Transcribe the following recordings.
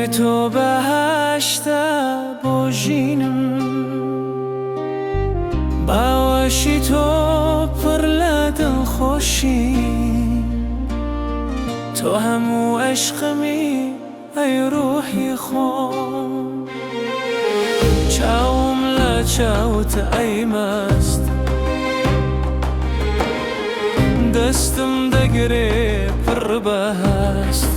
لێوی تۆ بەهەشتە بۆ ژینم، باوەشی تۆ پڕ لە دڵخۆشی، تۆ هەموو عەشقمی ئەی ڕوحی خۆم. چاوم لە چاوت ئەی مەست، دەستم دەگرێ پڕ بە هەست.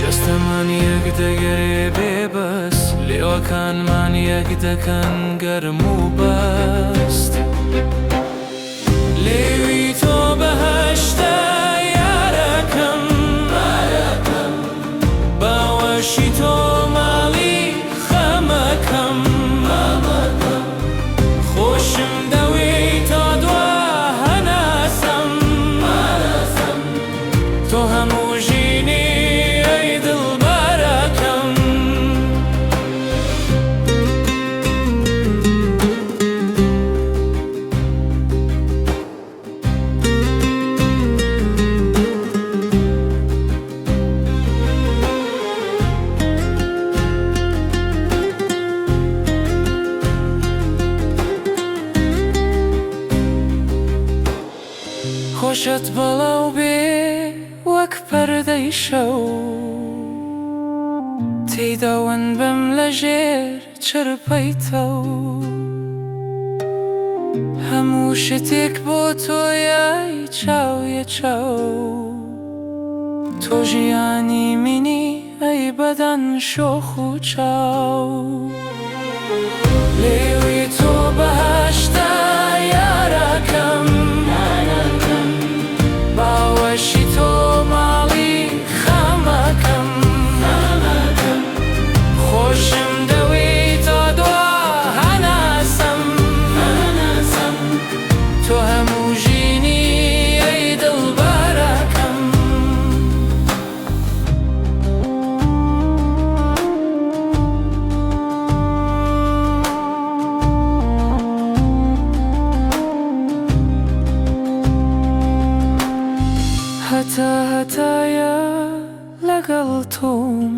جەستەمان یەک دەگرێ بێ بەس، لێوەکانمان یەک دەکەن گەرم و بەست. لێوی تۆ بەهەشتە یارەکەم، باوەشی تۆ ماڵی خەمەکەم. خۆشم دەوێی تا دوا هەناسەم، تۆ هەموو ژینی ئەی دڵبەرەکەم. خۆشت بڵاو بێ وەک پەردەی شەو، تێیدا ون بم لە ژێر چرپەی تەو. هەموو شتێک بۆ تۆیە ئەی چاویە چاو، تۆ ژیانی منی ئەی بەدەن شۆخ و چاو. لێوی تۆ بەهەشتە یارەکەم، باوەشی تۆ ماڵی خەمەکەم. خۆشم دەوێی تا دوا هەناسەم، تۆ هەموو ژینی ئەی دڵبەرەکەم. هەتا هەتایە لەگەڵ تۆم،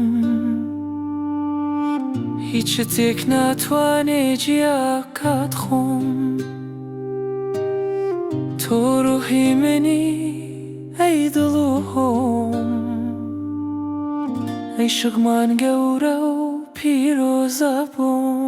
هیچ شتێک ناتوانێ جیا کات خۆم. تۆ ڕوحی منی ئەی دڵ و هۆم، عیشقمان گەورە و پیرۆزە بۆم.